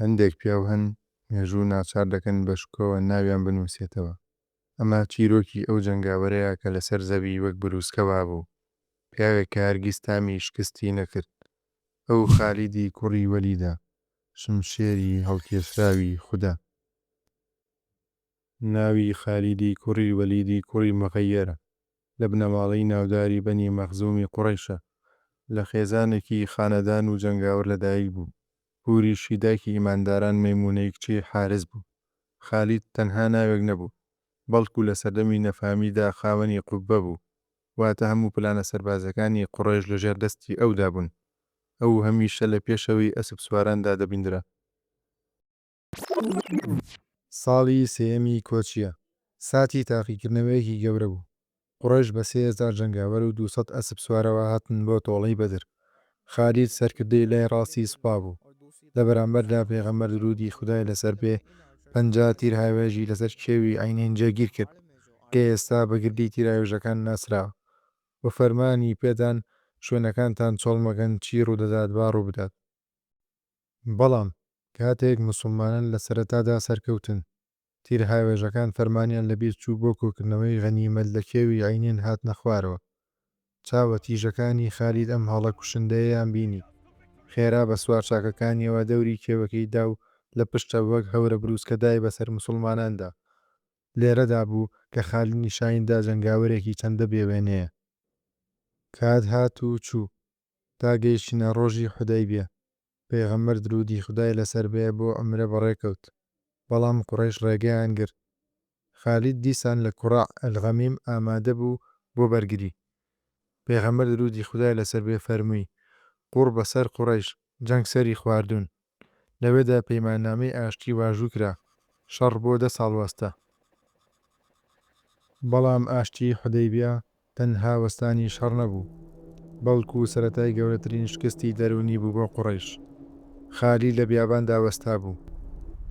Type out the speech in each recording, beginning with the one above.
هەندێک پیاو هەن مێژوو ناچار دەکەن بە شکۆوە ناویان بنووسێتەوە. ئەمە چیرۆکی ئەو جەنگاوەرەیە کە لەسەر زەوی وەک بروسکە وابوو، پیاوێک کە هەرگیز تامی شکستی نەکرد. ئەو خالیدی کوڕی وەلیدە، شمشێری هەڵکێشراوی خودا. ناوی خالیدی کوڕی وەلیدی کوڕی مغەیەرە، لە بنەماڵەی ناوداری بەنی مەخزومی قوڕەیشە، لە خێزانێکی خانەدان و جەنگاوەر لەدایک بوو، پوریشی دایکی ئیمانداران مەیمونەی کچی حارس بوو. خالید تەنها ناوێک نەبوو، بەڵکو لە سەردەمی نەفامیدا خاوەنی قوببە بوو، واتە هەموو پلانە سەربازیەکانی قوڕەیش لەژێر دەستی ئەودا بوون. ئەو هەمیشە لە پێشەوەی ئەسپ سواراندا دەبیندرا. ساڵی سێیەمی کۆچییە، ساتی تاقیکردنەوەیەکی گەورە بوو. قوڕەیش بە 3000 جەنگاوەر و 200 ئەسپ سوارەوە هاتن بۆ تۆڵەی بەدر. خالید سەرکردەی لای ڕاستی سوپا بوو. لە بەرامبەردا پێغەمبەر دروودی خودای لەسەر بێ 50 تیرهاوێژی لەسەر کێوی عەینەین جێگیر کرد کە ئێستا بە گردی تیرهاوێژەکان ناسراوە و فەرمانی پێدان شوێنەکانتان چۆڵ مەکەن چی ڕوودەدات با ڕووبدات. بەڵام کاتێک موسوڵمانان لە سەرەتادا سەرکەوتن، تیرهاوێژەکان فەرمانیان لەبیر چوو بۆ کۆکردنەوەی غەنیمەت لە کێوی عەینێن هاتنە خوارەوە. چاوە تیژەکانی خالید ئەم هەڵە کوشندەیەیان بینی. خێرا بە سوارچاکەکانیەوە دەوری کێوەکەی دا و لە پشتەوە وەک هەورە بروسکە دای بەسەر موسوڵماناندا. لێرەدا بوو کە خالید نیشانی دا جەنگاوەرێکی چەندە بێ وێنەیە. کات هات و چوو. تا گەیشتینە ڕۆژی حودەیبیە، پێغەمبەر دروودی خودای لەسەر بێ بۆ عومرە بەڕێکەوت، بەڵام قوڕەیش ڕێگەیان گرت. خالید دیسان لە کوڕاع الغمیم ئامادە بوو بۆ بەرگری. پێغەمبەر دروودی خودای لەسەر بێ فەرمووی، قوڕ بەسەر قوڕەیش، جەنگ سەری خواردوون. لەوێدا پەیماننامەی ئاشتی واژوو کرا، شەڕ بۆ دە ساڵ وەستا. بەڵام ئاشتیی حودەیبیە تەنها وەستانی شەڕ نەبوو، بەڵکو سەرەتای گەورەترین شکستی دەروونی بوو بۆ قوڕەیش. خالید لە بیاباندا وەستابوو،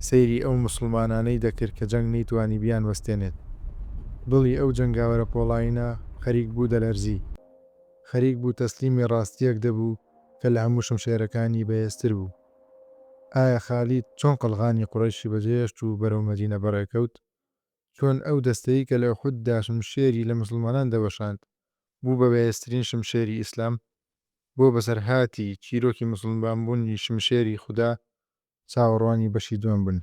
سەیری ئەو موسڵمانانەی دەکرد کە جەنگ نەیتوانی بیانوەستێنێت. دڵی ئەو جەنگاوەرە پۆڵایینە خەریک بوو دەلەرزی. خەریک بوو تەسلیمی ڕاستییەک دەبوو کە لە هەموو شمشێرەکانی بەهێزتر بوو. ئایا خالید چۆن قەڵغانی قوڕەیشی بەجێهێشت و بەرەو مەدینە بەڕێکەوت؟ چۆن ئەو دەستەی کە لە ئوحوددا شمشێری لە موسڵمانان دەوەشاند، بوو بە بەهێزترین شمشێری ئیسلام؟ بۆ بەسەرهاتی چیرۆکی موسڵمانبوونی شمشێری خودا، چاوەڕوانی بەشی دووەم بن.